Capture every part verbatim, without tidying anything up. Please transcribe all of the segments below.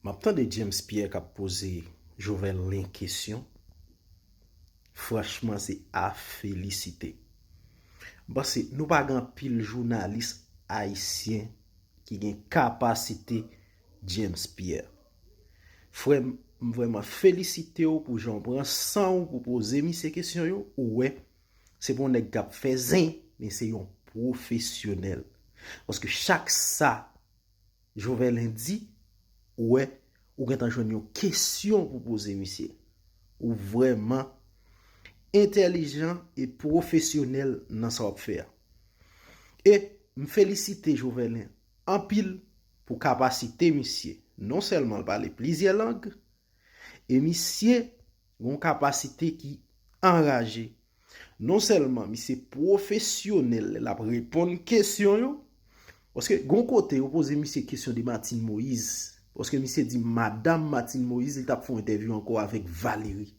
M ap tande James Pierre k ap poze Jovelin kesyon. Franchman, se a felisite. M panse nou pa gen anpil jounalis ayisyen ki gen kapasite James Pierre. Frè m, m vrèman felisite w pou jan w pran san w pou poze misye kesyon yo. Ou wè, se pa yon nèg k ap fè zen, men se yon pwofesyonèl. Paske chak sa Jovelin di, ou wè, ou gentan jwenn yon kesyon pou poze misye. Ou vrèman entèlijan e pwofesyonèl nan sa w ap fè a. E m felisite Jovelin anpil pou kapasite misye. Non sèlman l pale plizyè lang, e misye gen yon kapasite ki anraje. Non sèlman misye pwofesyonèl lè l ap reponn kesyon yo, paske gen yon kote yo poze misye kesyon de Martine Moïse, paske misye di madanm Martine Moïse, li t ap fè yon entèvyou ankò avèk Valérie.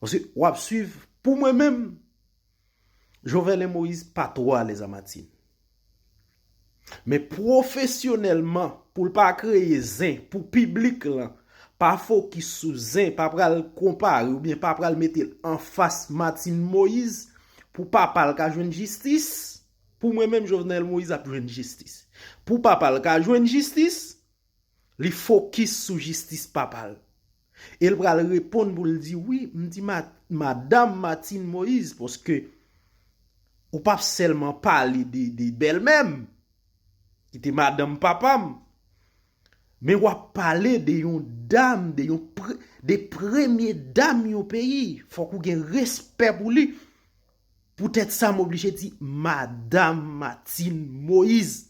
Paske w ap swiv, pou mwen menm, Jovenel Moïse pa twò alèz a Martine. Men pwofesyonèlman, pou l pa kreye zen, pou piblik lan pa fokis sou zen, pa pral konpare oubyen pa pral mete l anfas Martine Moïse, pou papa l ka jwenn jistis, pou mwen menm Jovenel Moïse ap jwenn jistis. Pou papa l ka jwenn jistis, li fokis sou jistis papa l. E l pral reponn pou l di, wi, m di ma, madanm Martine Moïse, paske ou p ap sèlman pale de, de bèlmè m, ki te madanm papa m, men w ap pale de yon dam, de yon pre, de premye dam yon peyi. Fòk ou gen respè pou li. Poutèt sa, m oblije di madanm Martine Moïse.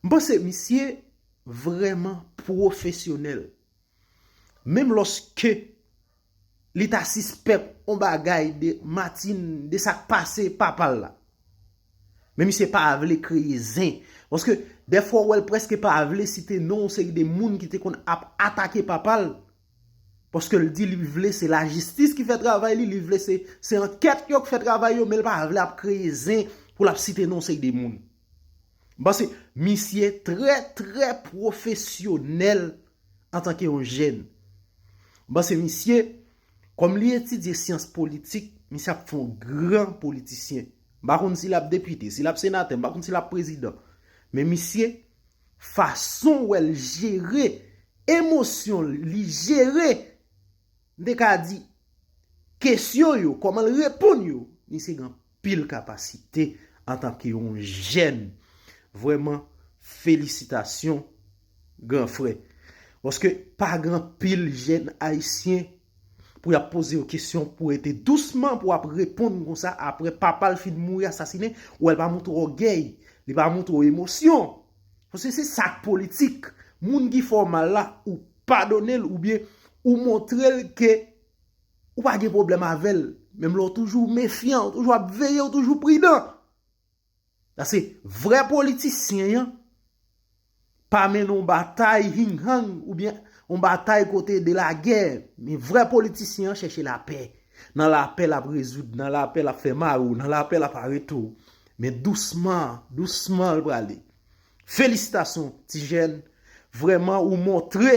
M panse misye vrèman pwofesyonèl. Menm lòske li ta sispèk yon bagay de Martine, de sa k pase papa l la. Men misye pa vle kreye zen. Paske dèfwa w wè l prèske pa vle site non yon seri de moun ki te konn ap atake papa l. Paske l di li vle se lajistis ki fè travay li, li vle se, se ankèt yo k fè travay yo, men l pa vle ap kreye zen pou l ap site non yon seri de moun. M panse misye trè, trè pwofesyonèl antanke yon jèn. M panse misye, kòm li etidye syans politik, misye ap fè yon gran politisyen. M pa konn si l ap depite, si l ap senatè, m pa konn si l ap prezidan. Men misye, fason w wè l jere emosyon l, li jere, m te ka di, kesyon yo, kòman l reponn yo, misye gen anpil kapasite antanke yon jèn. Vrèman, felisitasyon, gran frè. Paske pa gen anpil jèn ayisyen pou y ap poze yo kesyon, pou rete dousman, pou ap reponn konsa, apre papa l fin mouri asasinen, ou wè l pa montre w ògèy, li pa montre w emosyon. Paske se sa k politik. Moun ki fè w mal la, ou padone l, oubyen ou montre l ke ou pa gen pwoblèm avè l. Menm lè w toujou mefyan, ou toujou ap veye, ou toujou pridan. Sa se vrè politisyen an, pa mennen yon batay hing-hang oubyen yon batay kote de lagè. Men vrè politisyen an chèche lapè. Nan lapè l ap rezoud, nan lapè l ap fè mari w, nan lapè l ap arete w. Men dousman, dousman l prale. Felisitasyon, ti jèn. Vrèman, ou montre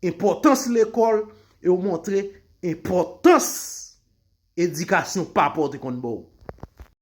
enpòtans lekòl e ou montre enpòtans edikasyon papa w te konn ba w.